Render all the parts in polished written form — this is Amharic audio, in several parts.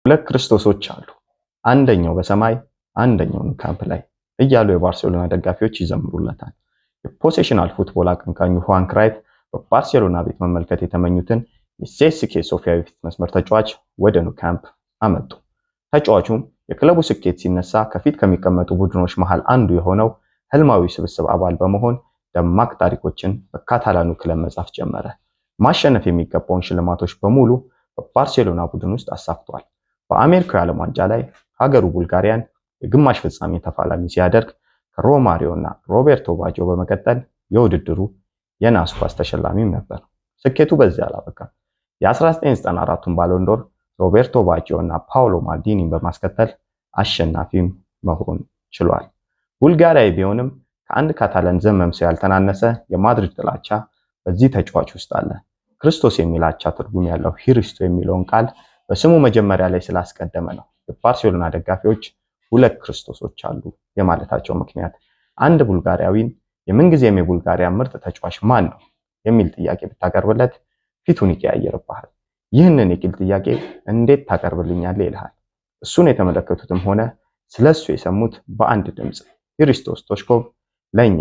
ሁለት ክርስቶሶች አሉ፣ አንደኛው በሰማይ አንደኛው ኑ ካምፕ ላይ እያሉ የባርሴሎና ደጋፊዎች ይዘምሩለታል። የ positional football አቀንቃኙ ሁዋን ክራይፍ በባርሴሎና ቤት መመልከት የተመኙትን የሴስኬ ሶፊያ የፊት መስመር ተጫዋች ወደ ኑ ካምፕ አመጡ። ተጫዋቹም የክለቡ ስኬት ሲነሳ ከፊት ከሚቀመጡ ቡድኖች መሃል አንዱ የሆነው ህልማዊ ስብስብ አባል በመሆን ደማቅ ታሪኮችን በካታላኑ ክለብ መጻፍ ጀመረ። ማሸነፍ የሚገባውን ሽልማቶች በሙሉ በባርሴሎና ቡድን ውስጥ አሳክቷል። በአሜሪካው የዓለም ዋንጫ ላይ ሀገሩ ቡልጋሪያን የግማሽ ፍጻሜ ተፋላሚ ሲያደርግ ከሮማሪዮ እና ሮቤርቶ ባጆ በመቀጠል የውድድሩ የናስ ኳስ ተሸላሚም ነበር። ስኬቱ በዚያ አላበቃም። የ1994ቱን ባሎንዶር ሮቤርቶ ባጂዮ እና ፓውሎ ማልዲኒን በማስከተል አሸናፊም መሆን ችሏል። ቡልጋሪያዊ ቢሆንም ከአንድ ካታላን ዘመም ሰው ያልተናነሰ የማድሪድ ጥላቻ በዚህ ተጫዋች ውስጥ አለ። ክርስቶስ የሚል አቻ ትርጉም ያለው ሂሪስቶ የሚለውን ቃል በስሙ መጀመሪያ ላይ ስላስቀደመ ነው የባርሴሎና ደጋፊዎች ሁለት ክርስቶሶች አሉ የማለታቸው ምክንያት። አንድ ቡልጋሪያዊን የምንጊዜም የቡልጋሪያ ምርጥ ተጫዋች ማን ነው የሚል ጥያቄ ብታቀርብለት ፊቱን ይቀያየርብሃል። ይህንን የቂል ጥያቄ እንዴት ታቀርብልኛለህ ይልሃል። እሱን የተመለከቱትም ሆነ ስለሱ የሰሙት በአንድ ድምፅ ሂሪስቶ ስቶሽኮቭ ለኛ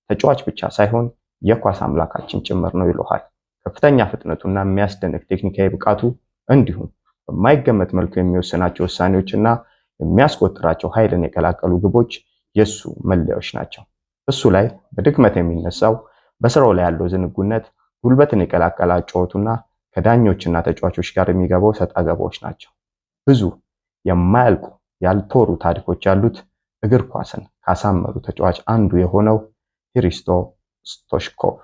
ተጫዋች ብቻ ሳይሆን የኳስ አምላካችን ጭምር ነው ይሉሃል። ከፍተኛ ፍጥነቱና የሚያስደንቅ ቴክኒካዊ ብቃቱ እንዲሁም በማይገመት መልኩ የሚወስናቸው ውሳኔዎችና የሚያስቆጥራቸው ኃይልን የቀላቀሉ ግቦች የሱ መለያዎች ናቸው። እሱ ላይ በድክመት የሚነሳው በስራው ላይ ያለው ዝንጉነት፣ ጉልበትን የቀላቀለ አጨዋወቱና ከዳኞችና ተጫዋቾች ጋር የሚገባው ሰጣ ገባዎች ናቸው። ብዙ የማያልቁ ያልተወሩ ታሪኮች ያሉት እግር ኳስን ካሳመሩ ተጫዋች አንዱ የሆነው ሂሪስቶ ስቶሽኮቭ።